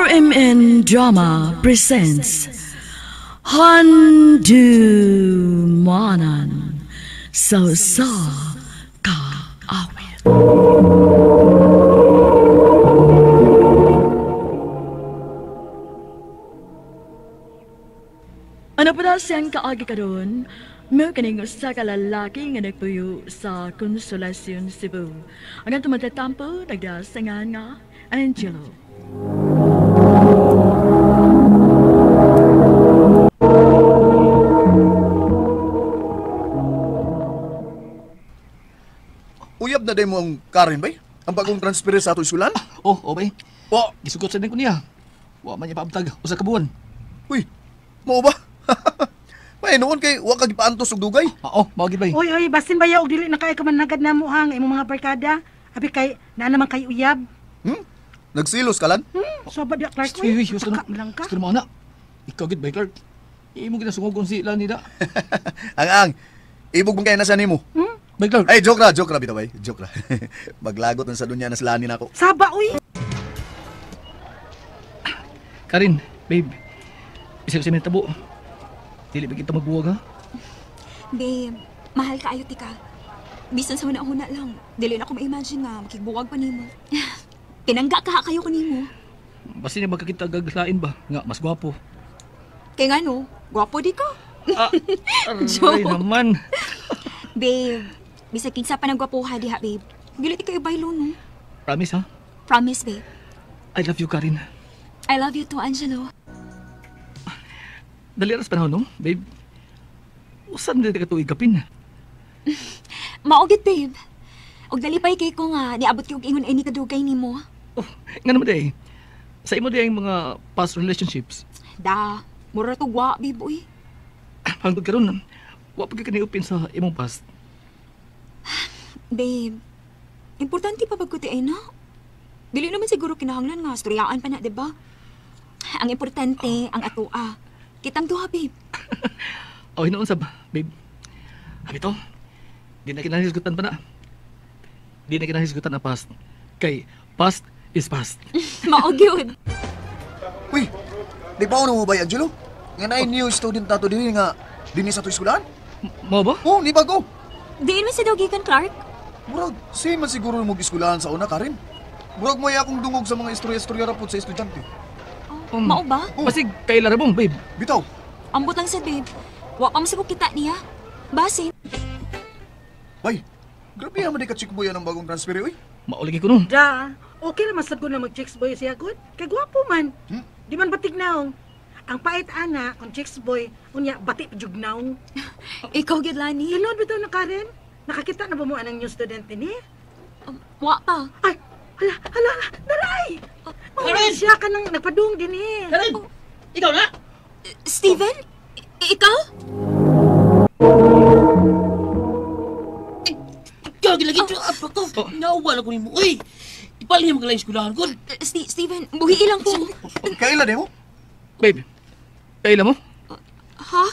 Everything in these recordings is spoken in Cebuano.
RMN Drama presents Handumanan sa Usa Ka Awit. Ano pa na siyang kaagi karon? Mao kaning usa ka lalaki nga nagpuyo sa Consolacion, Cebu. Ang atong matatampo nagdasangan nga Angelo. Uyab na day mo ang Karen bay? Ang bagong transfer sa atong eskwelahan? Oh, oh bay. Oh, Gisugot sa din ko niya. Wa man niya paabtag usa ka buwan. Uy, mao ba? May noon kay wa ka gipaantos og dugay. Ah, oh, mao gid bay. Oy, oy, basin ba og dili na kay kamanagad na mo hang imong mga barkada? Abi kay naa naman kay uyab. Hmm? Nagsilos ka lan? Hmm, so ba di Clark? Uy, uy, gusto Taka lang ka. Gusto mo ana. Ikaw gid bay Clark. Imo ginasungogon si Lani da. Ang ibog mong kay na sa nimo. Hmm? Bay Clark. Ay, joke ra bitaw bay. Joke ra. Maglagot ang sa dunya na sa Lani nako. Saba uy. Karin, babe. Isa sa tabo. Dili ba kita magbuwag ha? Babe, mahal ka ayo tika. Bisan sa una-una lang, dili na ko ma-imagine nga makigbuwag pa nimo. Pinangga ka kayo ko nimo. Basta niya magkakita gaglain ba? Nga, mas gwapo. Kay nga no, gwapo di ka. Ah, aray naman. Babe, bisag kinsa pa nang gwapuha diha, babe. Dili ti kayo baylo no. Promise ha? Promise, babe. I love you, Karin. I love you too, Angelo. Dali aras panahon, no, babe? Usan na ka tuig kapin? Maugit, babe. Og dalipay kay ko nga, niabot kay og ingon ini kadugay nimo. Oh, nga naman day. Sa imo day ang mga past relationships. Da, mura to wa, babe, uy. Hangtod karon, wa pa ka niupin sa imong past. Babe, importante pa pagkuti ay na. Dili naman siguro kinahanglan nga, storyaan pa na, diba? Ang importante, ang atoa. Kitang duha, babe. Oh, hinoon sab, babe. Abi to, di na kinahisgutan pa na. Di na kinahisgutan na past. Kay, past is past. Mao gyud. Uy, di pa mo ba, Angelo? Nga na new student nato dinhi nga dinhi sa atong eskwelahan? Mao ba? Oh, ni bago. Diin man sa daw gikan, Clark. Murag, same man siguro mo eskwelahan sa una, Karen. Murag may akong dungog sa mga istorya-istorya ra pud sa estudyante. Oh, mao ba? Oh. Basig kay Larabong, babe. Bitaw. Ambot lang sa babe. Wa pa man kita niya. Basin. Bay, grabe naman di ka chick boy ang bagong transfer, uy. Mauligi ko nun. Da, okay ra man sad ko na mag-chicks boy siya gud. Kay gwapo man. Hmm? Di man batig naong. Ang pait ana kung chicks boy, unya bati pa jud naong. Ikaw gyud Lani. Tinuod bitaw na Karen? Nakakita na ba mo anang new student ni? Wa pa. Ay, hala, hala, daray. Karen siya ka nang nagpadung din eh. Karen, oh. Ikaw na? Steven? Ikaw? Ikaw, gilagin ko. Apa ko? Nauwa na ko nimo. Uy, ipalin niya maglaing eskwelahan ko. Steven, buhi ilang ko. Kaila di mo? Babe, kaila mo? Ha?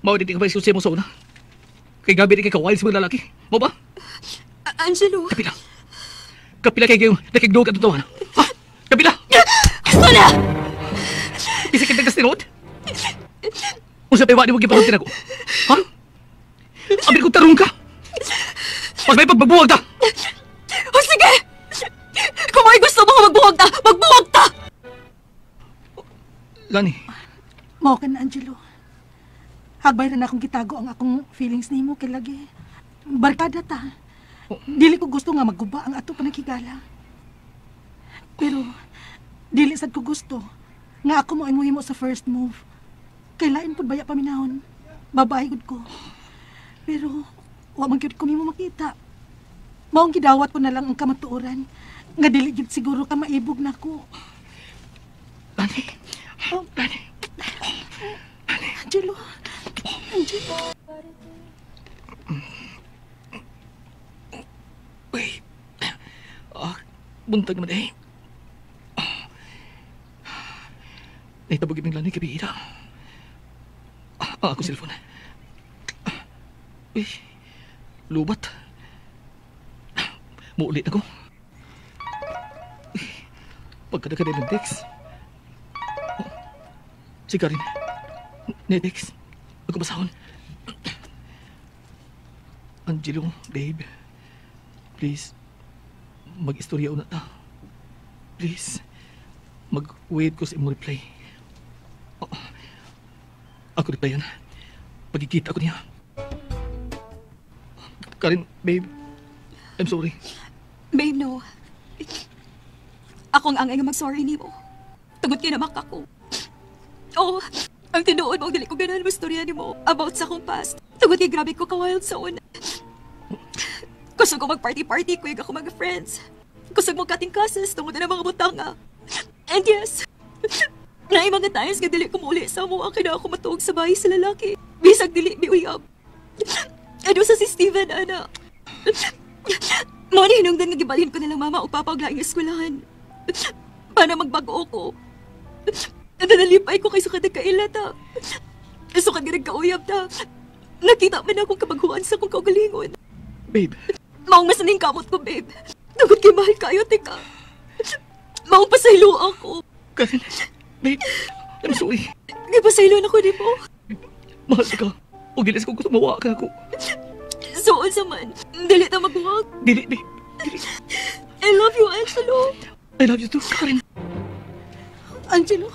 Mao di ka ba isusi mo sa una? Kay gabi di kay kawild sa mga lalaki. Mo ba? Angelo. Kapila. Kapila kay gayong nakigdog at tuwan. Ha? Kapila! Gusto na! Isa kita kas tinuod? Unsa pa di mo gipasulti nako? Ha? Abi ko tarong ka. Pag may pagbabuwag ta. O sige! Kung may gusto mo magbuwag ta, magbuwag ta! Lani. Mao ka na, Angelo. Hagbay rin akong gitago ang akong feelings nimo kay lagi. Barkada ta. Dili ko gusto nga magguba ang ato panakigala. Pero dili sad ko gusto nga ako mo ay muhimo sa first move. Kay lain pud baya paminahon. Babae gud ko. Pero wa man gyud ko nimo makita. Maong gidawat ko na lang ang kamatuoran nga dili gyud siguro ka maibog nako. Lani. Oh. Lani. Angelo. Angelo. Uy. Ah, buntag naman eh. Naitabog imong Lani kabihira. Ah, ako cellphone. Uy, lubat. Muulit ako. Pagkadagan ng text. Oh, si Karen. Ni-text. Pagkabasahon. Angelo, babe. Please. Mag-istorya una ta. Please. Mag-wait ko sa imong reply. Oh, ako replyan. Pagkikita ko niya. Karen, babe. I'm sorry. Babe, no. Akong angay nga mag-sorry nimo. Tungod kay namak ako. Oh, ang tinuod mo, dili ko ganahan mastorya nimo about sa akong past. Tungod kay grabe ko ka-wild sa una. Kusog ko mag-party-party, kuyog ako mga friends. Kusog mo cutting classes tungod na mga butanga. And yes, naay mga times nga dili ko muuli sa mo ang kina ako matuog sa bahay sa lalaki. Bisag dili miuyab. Ano sa si Steven, ana? Mao ni hinungdan nga gibalhin ko nilang mama ug papa og laing eskwelahan. Para magbago ko. Nalipay ko kay sukad nagkaila ta. Sukad nga nagkauyab ta. Nakita man akong kabaghuan sa akong kaugalingon. Babe. Maong mas ning kamot ko, babe. Tungod kay mahal kayo, tika. Maong pasaylo ako. Karen, babe, I'm sorry. Gipasaylo na ko nimo. Mahal ka. O gilis ko gusto mawa ka ako. Suol sa man. Dili ta maghuwag. Dili, babe. Dili. I love you, Angelo. I love you too, Karen. Angelo,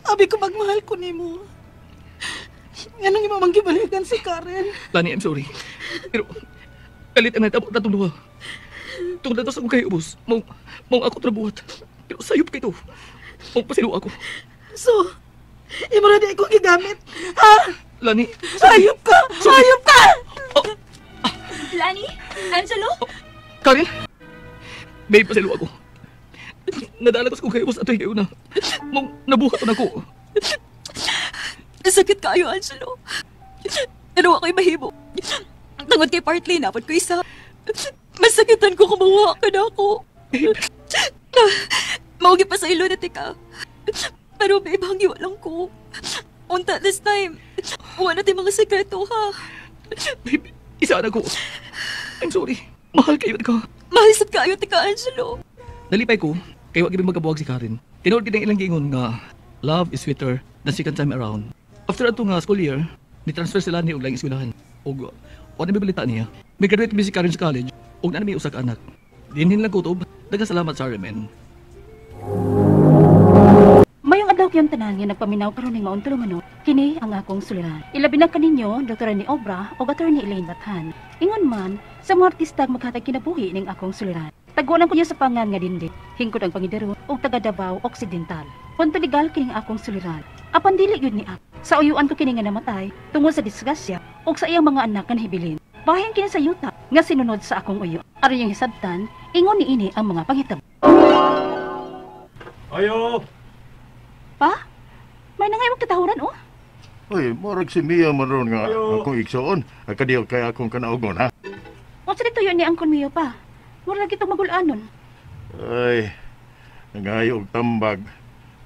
abi ko magmahal ko nimo. Nganong imo mang gibalikan si Karen? Lani, I'm sorry. Pero, kalit ang natabo natong duha. Tungod na to sa akong kahiubos, mao ako trabuhat. Pero sayop kay to. Mao pasilo ako. So, imo ra di akong gigamit. Ha? Lani, Sayop ka! Sayop ka! Oh. Lani? Angelo? Oh, Karen? Babe, pasilo ako. Nadala ko sa akong kahiubos ato higayon na. Mao nabuhat na ako. Sakit kayo, Angelo. Pero ako'y mahimo. Tungod kay partly, napad ko isa. Masakitan ko kumuha ka na ako. Maugi pa sa ilo na tika. Pero babe, hangyo lang ko. Unta this time. Wala natin mga sekreto, ha? Babe, isa na ko. I'm sorry. Mahal kayo ka. Mahal sad kayo, tika, Angelo. Nalipay ko, kay wa gid magabuwag si Karen. Tinuod gid ang ilang giingon nga love is sweeter the second time around. After ato nga school year, ni-transfer sila ni og laing eskwelahan. Og wa na balita niya. May graduate mi si Karen sa college ug naa mi usa ka anak. Dinhin lang kutob. Daghang salamat sa RMN. Mayong adlaw kayong tanan nga nagpaminaw karon ning maong tulumanon, kini ang akong suliran. Ilabi na kaninyo Dr. ni Obra o Attorney Elaine Bathan. Ingon man sa mga artista ang maghatag kinabuhi ning akong suliran. Taguan ko niya sa pangan nga dindi, hingkod ang pangidaro og taga Davao Occidental. Punto legal kining akong suliran. Apan dili yun ni ako. Sa uyuan ko kini nga namatay tungod sa disgrasya ug sa iyang mga anak nga nahibilin. Bahin kini sa yuta nga sinunod sa akong uyo. Aron yung hisabtan, ingon ni ini ang mga panghitabo. Ayo! Pa? May nangay katahuran oh. Uy, murag si Mia man ron nga akong igsoon. Kadiyo kay akong kanaugon, ha? Unsa dito yun ni Uncle Mio pa? Mura lagi itong magulanon. Ay, nangayo og tambag.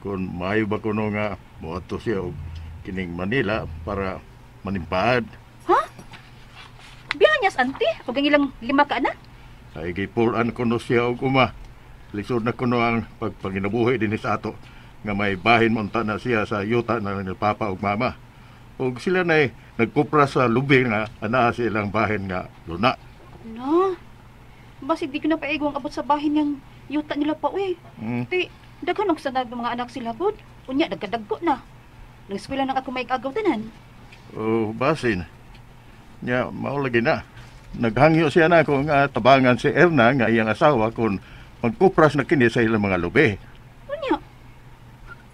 Kung maayo ba kuno nga moadto siya og kining Manila para manimpaad. Ha? Biyanyas, auntie. Ug ang ilang 5 ka anak. Ay, gipulan kuno siya og uma. Lisod na kuno ang pagpanginabuhi dinhi sa ato nga may bahin monta na siya sa yuta na ni papa ug mama. Ug sila nay nagkupra sa lubi nga anaa sa ilang bahin nga luna. No. Basig di ko na paigo ang abot sa bahin niyang yuta nila pa, uy. Ti, daghan og sanag ng mga anak sila, god. Unya, nagkadagko na. Nang-eskwela nang ako may agaw tanan. Oh, basin. Nya, mao lagi na. Naghangyo siya na kung tabangan si Erna nga iyang asawa kung magkupras na kini sa ilang mga lubi. Unya,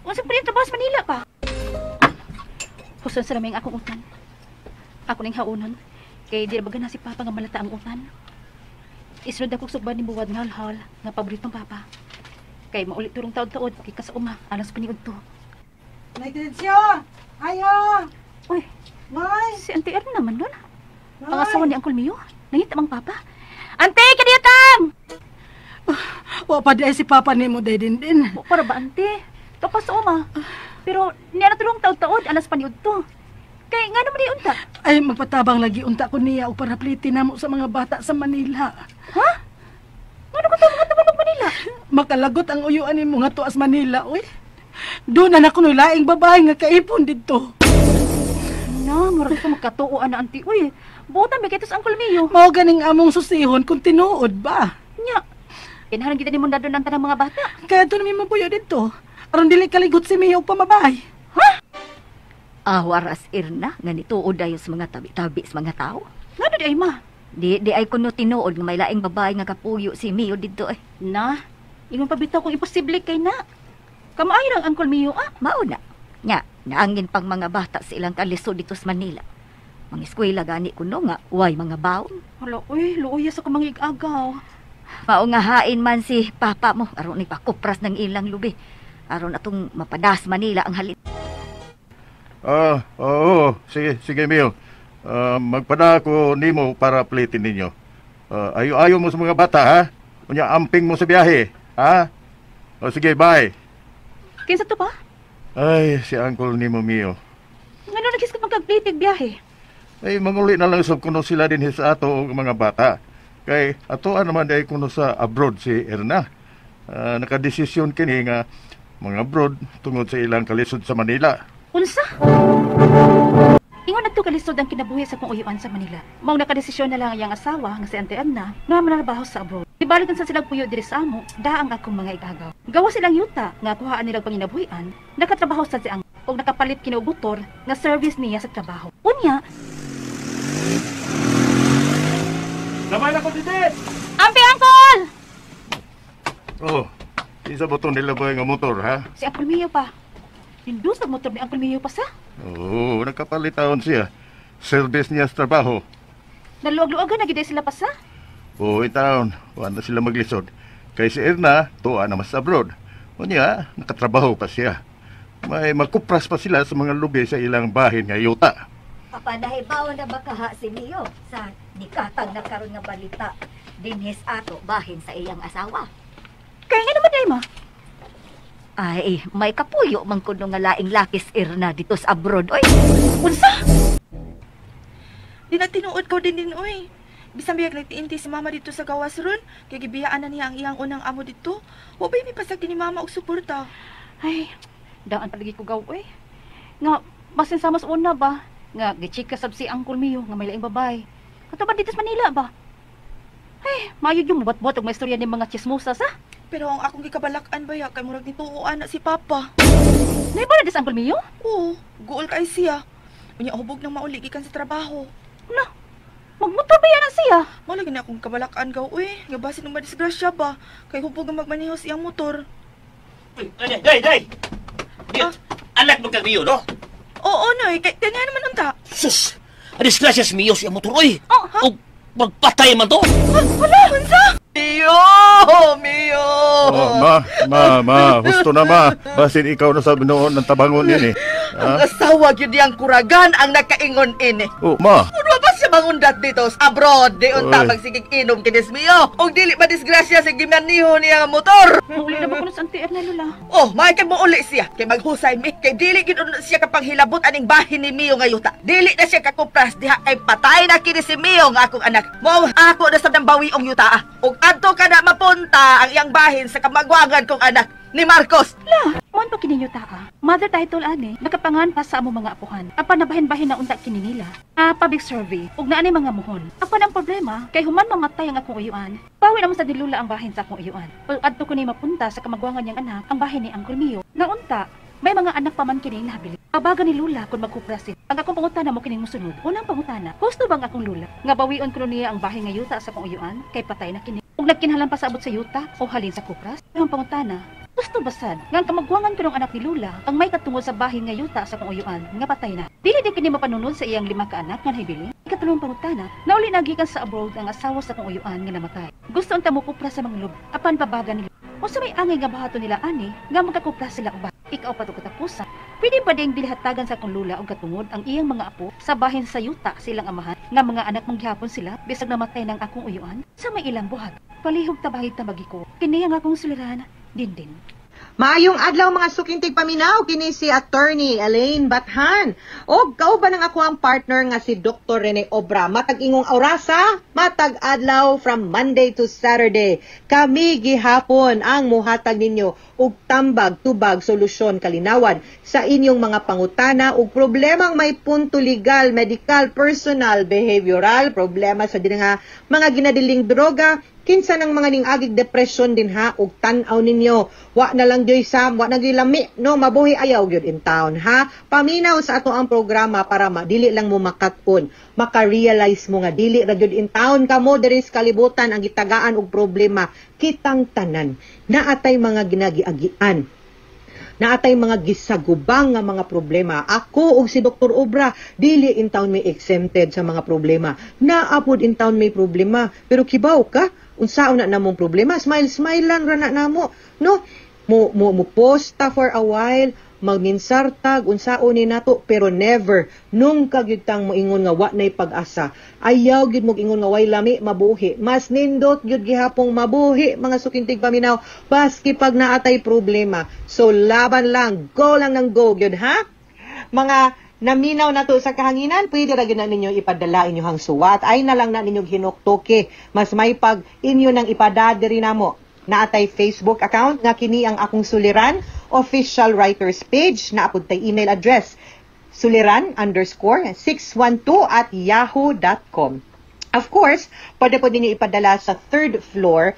unsa pa rin trabaho sa Manila pa? Huson sa raming akong utan. Ako ning haunon. Kay di ba na si Papa nga malata ang utan. Isunod ako sugban ni Buwad nga halhal nga paboritong Papa. Kay maulit turong taod-taod kay ka sa uma alas paniud to. Nay Tensyo! Ayo! Uy, Nay! Si Auntie Erna naman nun. Nay! Ang asawa ni Uncle Mio, nangita mang Papa. Auntie, kadiyatang! Wa pa di ay si Papa nimo day din din. Wa para ba, Auntie? Topas sa uma. Pero niya na tulong taod-taod alas paniud to. Kay nga naman di unta? Ay, magpatabang lagi unta ko niya o para plitin namo sa mga bata sa Manila. Ha? Ngano ko to mga tabang Manila? Makalagot ang uyuan nimo nga tuas Manila, uy. Doon na nako laing babae nga kaipon didto. Na, murag ka magkatuo ana auntie. Uy, buotan ba kay sa Uncle Mio? Mao ganing among susihon kung tinuod ba. Nya. Kinahanglan kita nimo dadon ang tanang mga bata. Kaya doon namin mapuyo didto. Aron dili kaligot si Mio pamabay. Awaras Irna nga nituod dayon sa mga tabi-tabi sa mga tao. Ngano di ay ma? Di ay kuno tinuod nga may laing babae nga kapuyo si Mio didto eh. Na, ingon pa bitaw kung imposible kay na. Kamaayo ang Uncle Mio ah. Mao na. Nya, naangin pang mga bata sa ilang kalisod dito sa Manila. Mga eskwela gani kuno nga way mga baon. Hala, uy, luoya sa kumang igagaw. Mao nga hain man si papa mo aron ni pakupras ng ilang lubi. Aron atong mapadas Manila ang halin. Oo, sige Mio. Magpada ko nimo para plitin ninyo. Ayo-ayo mo sa mga bata, ha? Unya amping mo sa biyahe, ha? O sige, bye. Kinsa to pa? Ay, si Uncle nimo Mio. Ngano nagis ka magkaglitig biyahe? Ay, manguli na lang sab kuno sila din sa ato og mga bata. Kay atoan naman ay kuno sa abroad si Erna. Nakadesisyon kini nga mga abroad tungod sa ilang kalisod sa Manila. Unsa? Ingon adto kalisod ang kinabuhi sa kong uyuan sa Manila. Mao nakadesisyon na lang ang iyang asawa nga si Auntie Edna nga manarbaho sa abroad. Ibalik sa silang puyo diri sa amo, daang akong mga igagaw. Gawa silang yuta nga kuhaan nilang panginabuhian, nakatrabaho sa si ang og nakapalit kini og motor nga service niya sa trabaho. Unya, Labay na ko dito. Ampi Uncle! Oh, isa ba to nilabay nga motor, ha? Si Uncle Mio pa. Nindus ang motor ni Uncle Mio pa sa. Oo, nakapalitaon siya. Service niya sa trabaho. Naluag-luagan na gid sila pa sa. Oo, taon, wala na sila maglisod. Kay si Erna, tuwa na mas abroad. Unya, nakatrabaho pa siya. May magkupras pa sila sa mga lubi sa ilang bahin nga yuta. Papa, nahibaw na ba kaha si Mio sa nikatang na karon nga balita dinhis ato bahin sa iyang asawa? Kaya nga naman ay ma. Ay, may kapuyo man kuno nga laing lakis Irna dito sa abroad. Oy, Unsa? Di na tinuod ko din, oy. Bisan biyag nagtiinti si mama dito sa gawas ron, kay gibiyaan na niya ang iyang unang amo dito. Wa ba'y may pasag ni mama og suporta? Ay, daan palagi ko gaw oy. Nga basin sa mas una ba nga gichika sab si Uncle Mio nga may laing babae. Kato ba dito sa Manila ba? Ay, maayo yung mubat-buhat og may istorya ni mga chismosa sa. Pero ang akong gikabalak-an ba ya, kay murag nituoan na si papa. Naiba na dis Uncle Mio? Oo, guol kay siya. Unya hubog nang mauli gikan sa trabaho. Na, magmotor ba yan na siya? Mao lagi na akong kabalak-an gaw, uy. Nga basin nung madisgrasya ba, kay hubog ang magmaneho sa iyang motor. Uy, ay, day, day! Di, anak mo kag Mio, no? Oo, noy, kay kanya naman unta. Sus! Disgrasya si Mio siya motor, oy! Oh, ha? Og magpatay man to! Wala, unsa? Mio! Mio! Oh, ma, husto na ma. Basin ikaw na sabi noon ng tabangon yun eh. Ang asawa gyud niyang kuragan ang nakaingon ini. Oh, ma. Ano ba siya mangundat dito sa abroad? Di unta Oy. magsigig inom kinis Mio. Og dili ba disgrasya sa gimaniho niya nga motor? Mauli na ba kuno sa Auntie Erna Lola? Oh, may kay mouli siya. Kay maghusay mi. Kay dili gid siya kapanghilabot aning bahin ni Mio nga yuta. Dili na siya kakupras diha kay patay na kini si Mio nga akong anak. Mao ako na sab nang bawiong yuta. Ah. Og adto ka na mapunta ang iyang bahin sa kamagwangan kong anak ni Marcos. La, mon pa kini yuta ah. Mother title ani, nakapangan pa sa among mga apuhan. Apan nabahin-bahin na unta kini nila. Ah, public survey ug naa ni mga muhon. Apan ang problema, kay human mamatay ang akong uyuan. Bawi naman sa nilula ang bahin sa akong uyuan. Ug adto ko ni mapunta sa kamagwangan niyang anak, ang bahin ni Uncle Mio. Nga unta, may mga anak pa man kining nabili. Abaga ni Lula kung magkuprasin. Ang akong pangutana mo kining mosunod. Unang pangutana, husto bang akong Lula? Nga bawion kuno niya ang bahin nga yuta sa akong uyuan kay patay na kini. Ug nagkinhalan pa sa abot sa yuta o halin sa kupras? Ang pangutana, gusto basad nga ang kamagwangan ko ng anak ni Lula ang may katungod sa bahin nga yuta sa akong uyuan nga patay na. Dili din kini mapanunod sa iyang 5 ka anak nga nahibili. Ikatulong pangutana, nauli na gikan sa abroad ang asawa sa akong uyuan nga namatay. Gusto ang tamo kupra sa mga lub, apan pabaga nila. Unsa may angay nga bahato nila ani nga magkakupra sila uban. Ikaw pa to katapusan. Pwede ba ding dilihatagan sa akong lula og katungod ang iyang mga apo sa bahin sa yuta silang amahan nga mga anak mong gihapon sila bisag namatay ng akong uyuan sa may ilang buhat. Palihog tabahig tabagi ko. Kini ang akong suliran, dindin. Maayong adlaw, mga suking tigpaminaw, kini si Attorney Elaine Bathan. Og kauban ang ako ang partner nga si Dr. Rene Obra. Matag ingong orasa, matag adlaw from Monday to Saturday. Kami gihapon ang muhatag ninyo og tambag, tubag, solusyon, kalinawan sa inyong mga pangutana ug problemang may punto legal, medical, personal, behavioral, problema sa din nga mga ginadiling droga, kinsa nang mga ning-agig depression din ha, ug tan-aw ninyo, wa na lang joy sam, wa na gyud lami, no, mabuhi ayaw gyud in town ha. Paminaw sa ato ang programa para madili lang mo makat-on, maka-realize mo nga dili ra gyud in town kamo diri sa kalibutan ang gitagaan og problema. Kitang tanan naatay mga ginagiagian, naatay mga gisagubang nga mga problema. Ako ug si Dr. Obra, dili in town may exempted sa mga problema. Naapod in town may problema, pero kibaw ka unsaon na namong problema, smile smile lang ra na namo, no? Mo posta for a while, magminsartag unsaon ni nato, pero never nung kagyud tang moingon nga wa nay pag-asa. Ayaw gyud mo ingon nga way lami mabuhi. Mas nindot gyud gihapong mabuhi, mga sukintig paminaw, baski pag naatay problema. So laban lang, go lang ng go gyud ha. Mga naminaw na to sa kahanginan, pwede ra gyud na ninyo ipadala inyong suwat. Ay na lang na ninyo hinuktoke. Mas may pag inyo nang ipadadiri namo. Naatay Facebook account nga kini ang Akong Suliran official writers page, naapod tay email address suliran_612@yahoo.com. Of course, pwede po ninyo ipadala sa third floor,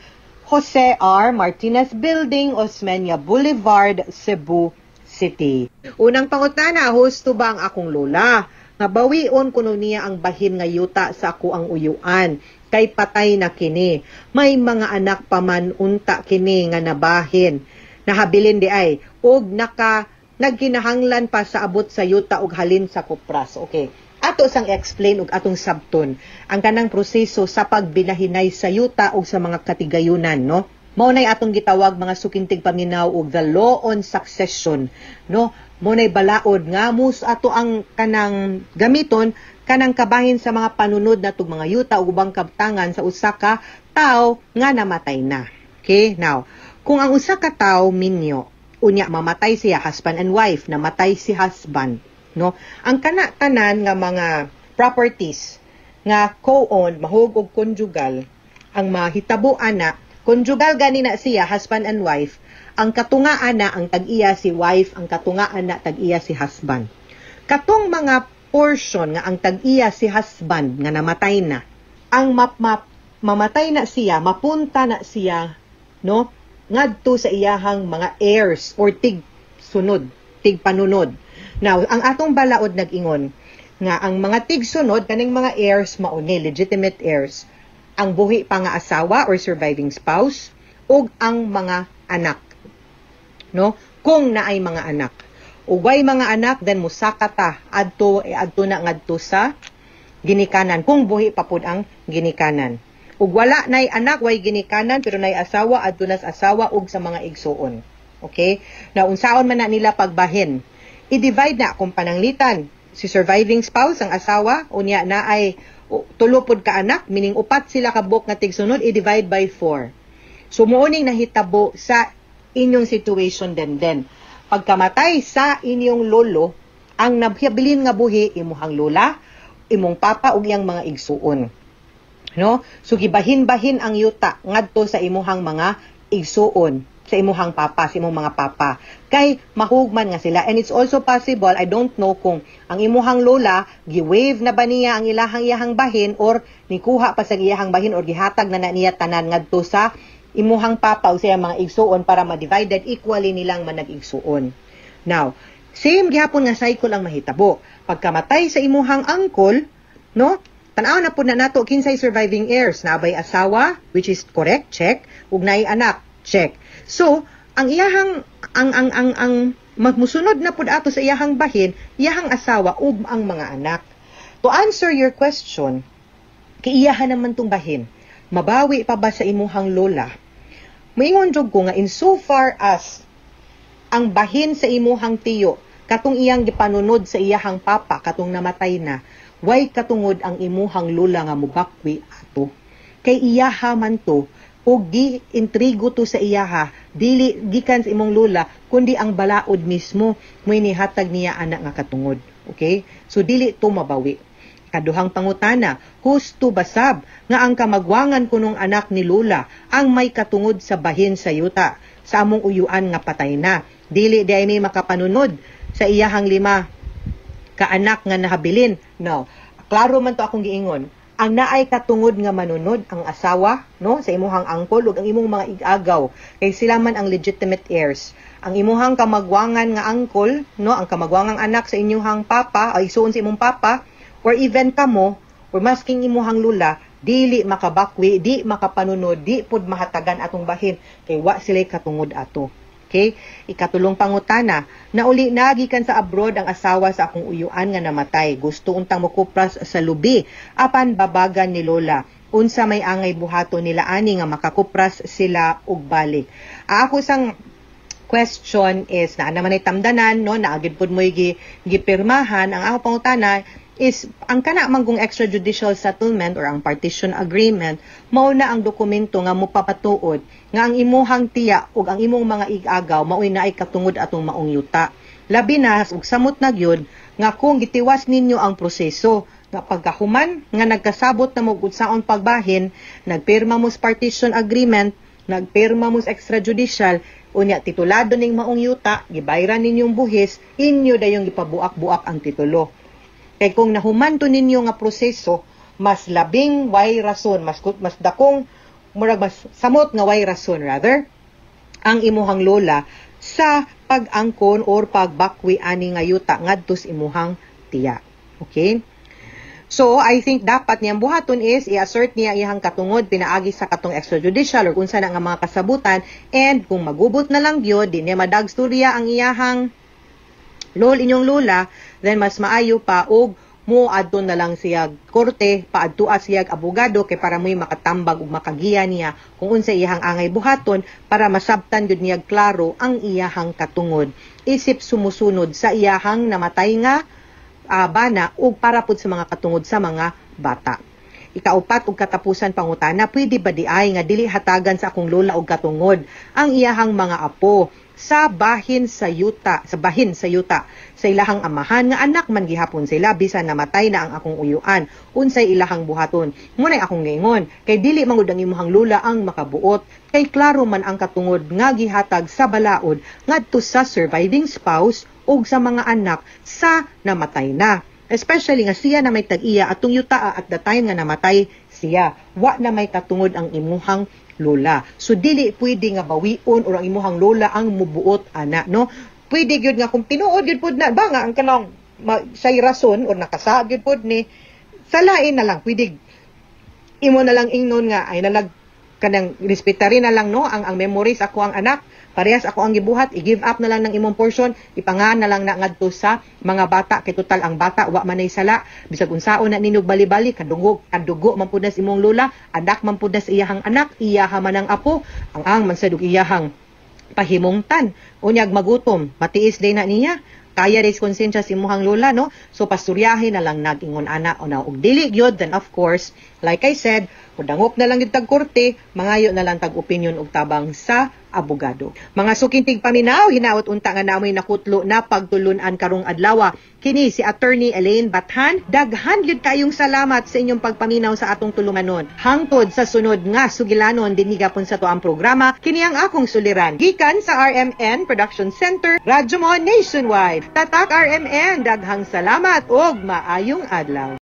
Jose R. Martinez Building, Osmeña Boulevard, Cebu City. Unang pangutana, husto ba ang akong lola nga bawion kuno niya ang bahin nga yuta sa ako ang uyuan kay patay na kini? May mga anak pa man unta kini nga nabahin, nahabilin di ay, og naka nagkinahanglan pa sa abot sa yuta og halin sa kupras. Okay. Ato sang explain og atong sabton ang kanang proseso sa pagbinahinay sa yuta og sa mga katigayunan, no? Mao nay atong gitawag, mga sukintig paminaw, og the law on succession, no? Mao nay balaod nga mus ato ang kanang gamiton kanang kabahin sa mga panunod natong mga yuta ug ubang kabtangan sa usa ka tawo nga namatay na. Okay, now, kung ang usa ka tawo minyo, unya mamatay siya, husband and wife, namatay si husband, no? Ang kana tanan nga mga properties nga co-owned, mahug og conjugal, ang mahitabo ana, conjugal gani na siya, husband and wife, ang katungaan na ang tag-iya si wife, ang katungaan na tag-iya si husband. Katong mga portion nga ang tag-iya si husband nga namatay na, ang map, map mamatay na siya, mapunta na siya, no, ngadto sa iyahang mga heirs or tig sunod, tig panunod. Now, ang atong balaod nag-ingon nga ang mga tigsunod kaning mga heirs mauni legitimate heirs, ang buhi pa nga asawa or surviving spouse ug ang mga anak, no, kung naay mga anak. Ug way mga anak, then musaka ta adto, eh, adto na ngadto sa ginikanan kung buhi pa pud ang ginikanan. Ug wala nay anak, way ginikanan, pero nay asawa, adto na sa asawa ug sa mga igsuon. Okay, na unsaon man na nila pagbahin, i-divide na kung pananglitan si surviving spouse, ang asawa, unya na ay tulo pod ka anak, meaning upat sila ka buok nga tigsunod, i-divide by 4. So muuning nahitabo sa inyong situation den. Pagkamatay sa inyong lolo, ang nabilin nga buhi imuhang lola, imong papa ug iyang mga igsuon, no? So gibahin-bahin ang yuta ngadto sa imuhang mga igsuon, sa imuhang papa, sa imong mga papa. Kay mahugman nga sila. And it's also possible, I don't know kung ang imuhang lola, gi-waive na ba niya ang ilahang iyahang bahin or nikuha pa sa iyahang bahin or gihatag na na niya tanan ngadto sa imuhang papa o sa iyang mga igsuon para ma-divided equally nilang manag-igsuon. Now, same gihapon nga cycle ang mahitabo. Pagkamatay sa imuhang uncle, no? Tan-aw na po na nato kinsay surviving heirs. Nabay asawa, which is correct, check. Ug naay anak, check. So, ang iyahang ang magmusunod na pud ato sa iyahang bahin, iyahang asawa ug ang mga anak. To answer your question, kay iyahan naman tong bahin, mabawi pa ba sa imuhang lola? Moingon jud ko nga in so far as ang bahin sa imuhang tiyo, katong iyang gipanunod sa iyahang papa, katong namatay na, way katungod ang imuhang lola nga mubakwi ato. Kay iyaha man to. Ug gi-intrigo to sa iyaha, dili gikan sa imong lola, kundi ang balaod mismo mo'y nihatag niya ana nga katungod. Okay? So dili to mabawi. Kaduhang pangutana, husto basab nga ang kamagwangan kunong anak ni Lola ang may katungod sa bahin sa yuta sa among uyuan nga patay na. Dili di ay may makapanunod sa iyahang 5 kaanak nga nahabilin. No. Klaro man to akong giingon. Ang naay katungod nga manunod ang asawa, no, sa imuhang angkol ug ang imong mga igagaw, kay sila man ang legitimate heirs. Ang imuhang kamagwangan nga angkol, no, ang kamagwangang anak sa inyuhang papa, ay isuon sa imong papa, or even kamo, or masking imuhang lula, dili makabakwi, di makapanunod, di pud mahatagan atong bahin kay wa sila'y katungod ato. Okay? Ikatulong pangutana, nauli na gikan sa abroad ang asawa sa akong uyuan nga namatay. Gusto untang mokupras sa lubi, apan babagan ni Lola. Unsa may angay buhato nila ani nga makakupras sila og balik. Ako sang question is, naa naman ay tamdanan, no, naagid pud mo'y gipirmahan. Ang ako pangutana is, ang kana manggong extrajudicial settlement or ang partition agreement, mao na ang dokumento nga mopapatuod nga ang imuhang tiya ug ang imong mga igagaw maoy naay katungod atong maong yuta. Labi na ug samot na gyud nga kung gitiwas ninyo ang proseso nga pagkahuman nga nagkasabot na mo ug unsaon pagbahin, nagpirma mo sa partition agreement, nagpirma mo sa extrajudicial, unya titulado ning maong yuta, gibayran ninyong buhis, inyo dayong gipabuak-buak ang titulo. Kay kung nahuman to ninyo nga proseso, mas labing way rason, mas dakong, murag mas samot nga way rason rather, ang imuhang lola sa pag-angkon or pagbakwi ani nga yuta ngadto sa imuhang tiya. Okay? So, I think dapat niyang buhaton is i-assert niya iyang katungod pinaagi sa katong extrajudicial or unsa na nga mga kasabutan, and kung magubot na lang gyud, di niya madagstorya ang iyahang lol inyong lola, then mas maayo pa og mo adto na lang siya korte, paadtua siya abogado kay para mo'y makatambag ug makagiya niya kung unsa iyahang angay buhaton para masabtan gyud niya klaro ang iyahang katungod isip sumusunod sa iyahang namatay nga bana ug para pud sa mga katungod sa mga bata. Ikaupat ug katapusan pangutana, pwede ba di ay nga dili hatagan sa akong lola og katungod ang iyahang mga apo sa bahin sa yuta, sa bahin sa yuta sa ilahang amahan nga anak man gihapon sila bisan namatay na ang akong uyuan, unsay ilahang buhaton? Munay akong giingon kay dili mangud ang imuhang lola ang makabuot kay klaro man ang katungod nga gihatag sa balaod ngadto sa surviving spouse ug sa mga anak sa namatay na. Especially nga siya na may tag-iya atong yutaa at the time nga namatay siya. Wa na may katungod ang imuhang lola. So dili pwede nga bawion or ang imuhang lola ang mubuot ana, no? Pwede gyud nga kung tinuod gyud pud na ba nga ang kanang say rason or nakasa gyud pud ni, salain na lang, pwede imo na lang ingnon nga ay nalag kanang respetari na lang, no, ang memories ako ang anak, parehas ako ang gibuhat, i-give up na lang ng imong portion, ipangan na lang na ngadto sa mga bata kay total ang bata wa manay sala, bisag unsaon na ninyog bali-bali, kadugo kadugo man pud na sa imong lola, anak man pud na sa iyahang anak, iyaha man ang apo, ang man sad og iyahang pahimungtan, unyag magutom, matiis day na niya, kaya res konsensya sa imuhang lola, no? So pasturyahe na lang nag-ingon ana o na og dili gyud, then of course, like I said, mudangop na lang gyud tag korte, mangayo na lang tag opinion og tabang sa abogado. Mga sukintig paminaw, hinaot unta nga namoy nakutlo na pagtulun-an karong adlaw. Kini si Attorney Elaine Bathan. Daghan gyud kayong salamat sa inyong pagpaminaw sa atong tulumanon. Hangtod sa sunod nga sugilanon dinhi gapon sa tuang programa, kini ang akong suliran. Gikan sa RMN Production Center, Radyo Mo Nationwide. Tatak RMN, daghang salamat ug maayong adlaw.